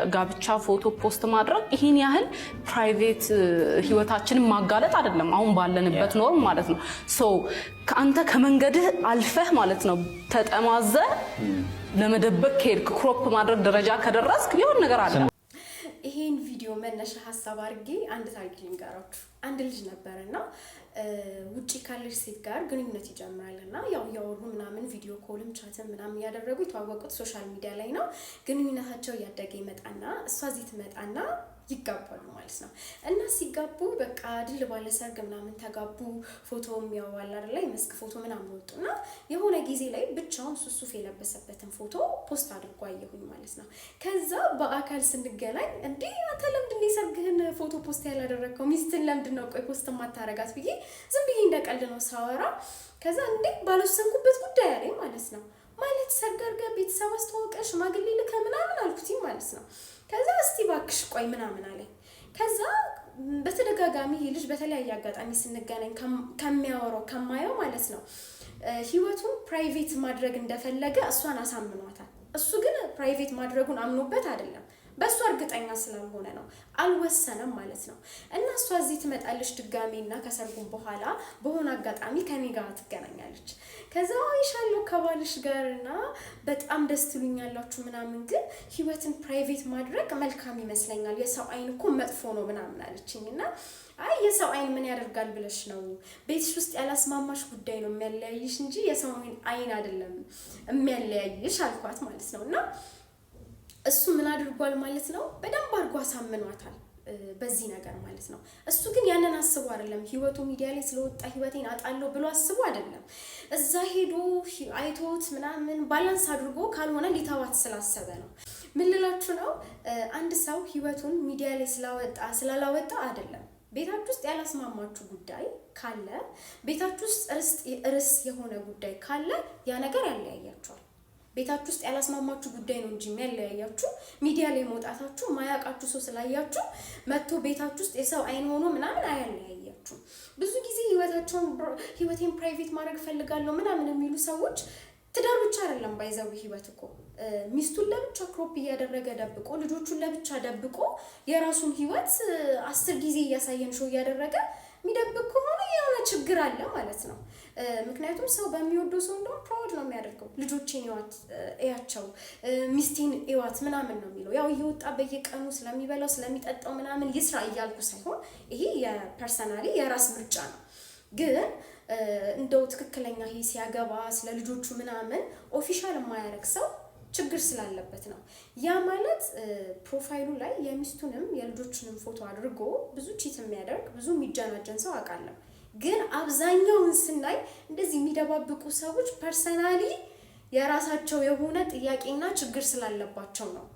የጋብቻ ፎቶ post ማድረግ ይህን ያህል private ህይወታችንን ማጋለጥ አይደለም፣ አሁን ባለንበት norm ማለት ነው። So ከአንተ ከመንገድህ አልፈህ ማለት ነው ተጠማዘህ ለመደበቅ ከሄድክ፣ crop ማድረግ ደረጃ ከደረስክ የሆነ ነገር አለ። ይሄን ቪዲዮ መነሻ ሀሳብ አድርጌ አንድ ታሪክ ልንገራችሁ። አንድ ልጅ ነበረና ውጪ ካለች ሴት ጋር ግንኙነት ይጀምራል እና ያው እያወሩ ምናምን video call ም chat ም ምናምን እያደረጉ፣ የተዋወቁት social media ላይ ነው። ግንኙነታቸው እያደገ ይመጣና እሷ እዚህ ትመጣና ይጋባሉ ማለት ነው። እና ሲጋቡ በቃ ድል ባለ ሰርግ ምናምን ተጋቡ። ፎቶ የሚያዋል አይደለ፣ የመስክ ፎቶ ምናምን ወጡ እና የሆነ ጊዜ ላይ ብቻውን እሱ ሱፍ የለበሰበትን ፎቶ post አድርጎ አየሁኝ ማለት ነው። ከዛ በአካል ስንገናኝ "እንዴ፣ አንተ ለምንድን ነው የሰርግህን ፎቶ post ያላደረግከው? ሚስትህን ለምንድን ነው ቆይ post ማታረጋት?" ብዬ ዝም ብዬ እንደቀልድ ነው ሳወራ። ከዛ "እንዴ፣ ባልወሰንኩበት ጉዳይ" አለኝ ማለት ነው። "ማለት ሰርግ አድርገህ፣ ቤተሰብ አስተዋውቀህ፣ ሽማግሌ ልከህ ምናምን" አልኩትኝ ማለት ነው። ከዛ "እስቲ እባክሽ ቆይ" ምናምን አለኝ። ከዛ በተደጋጋሚ ይህ ልጅ በተለያየ አጋጣሚ ስንገናኝ ከሚያወራው ከማየው ማለት ነው ህይወቱን private ማድረግ እንደፈለገ እሷን አሳምኗታል። እሱ ግን private ማድረጉን አምኖበት አይደለም፣ በእሱ እርግጠኛ ስላልሆነ ነው፣ አልወሰነም ማለት ነው። እና እሷ እዚህ ትመጣለች ድጋሜ እና ከሰርጉም በኋላ በሆነ አጋጣሚ ከኔ ጋር ትገናኛለች። ከዛ "አይሻለሁ ከባልሽ ጋር እና በጣም ደስ ትሉኛላችሁ ምናምን፣ ግን ህይወትን private ማድረግ መልካም ይመስለኛል፣ የሰው አይን እኮ መጥፎ ነው" ምናምን አለችኝ። እና "አይ፣ የሰው አይን ምን ያደርጋል ብለሽ ነው? ቤትሽ ውስጥ ያላስማማሽ ጉዳይ ነው የሚያለያይሽ እንጂ የሰው አይን አይደለም የሚያለያይሽ" አልኳት ማለት ነው። እና እሱ ምን አድርጓል ማለት ነው? በደንብ አድርጎ አሳምኗታል በዚህ ነገር ማለት ነው። እሱ ግን ያንን አስቦ አይደለም። ህይወቱ ሚዲያ ላይ ስለወጣ ህይወቴን አጣለሁ ብሎ አስቦ አይደለም። እዛ ሄዶ አይቶት ምናምን balance አድርጎ ካልሆነ ሊተዋት ስላሰበ ነው። ምን ልላችሁ ነው? አንድ ሰው ህይወቱን ሚዲያ ላይ ስላወጣ ስላላወጣ አይደለም። ቤታችሁ ውስጥ ያላስማማችሁ ጉዳይ ካለ፣ ቤታችሁ ውስጥ ርዕስ የሆነ ጉዳይ ካለ ያ ነገር ያለያያችኋል። ቤታችሁ ውስጥ ያላስማማችሁ ጉዳይ ነው እንጂ የሚያለያያችሁ ሚዲያ ላይ መውጣታችሁ፣ ማያውቃችሁ ሰው ስላያችሁ መጥቶ ቤታችሁ ውስጥ የሰው አይን ሆኖ ምናምን አያለያያችሁም። ብዙ ጊዜ ህይወታቸውን "ህይወቴን private ማድረግ ፈልጋለሁ" ምናምን የሚሉ ሰዎች ትዳር ብቻ አይደለም፣ by the way ህይወት እኮ ሚስቱን ለብቻ crop እያደረገ ደብቆ፣ ልጆቹን ለብቻ ደብቆ፣ የራሱን ህይወት 10 ጊዜ እያሳየን show እያደረገ የሚደብቅ ከሆነ የሆነ ችግር አለ ማለት ነው። ምክንያቱም ሰው በሚወደው ሰው እንደውም proud ነው የሚያደርገው። "ልጆቼን እያቸው፣ ሚስቴን እዋት" ምናምን ነው የሚለው። ያው እየወጣ በየቀኑ ስለሚበላው ስለሚጠጣው ምናምን ይስራ እያልኩ ሳይሆን ይሄ የ personally የራስ ምርጫ ነው። ግን እንደው ትክክለኛ ይሄ ሲያገባ ስለ ልጆቹ ምናምን official የማያደርግ ሰው ችግር ስላለበት ነው። ያ ማለት profile ኡ ላይ የሚስቱንም የልጆቹንም ፎቶ አድርጎ ብዙ cheat የሚያደርግ፣ ብዙ የሚጀናጀን ሰው አውቃለሁ። ግን አብዛኛውን ስናይ እንደዚህ የሚደባብቁ ሰዎች personally የራሳቸው የሆነ ጥያቄና ችግር ስላለባቸው ነው።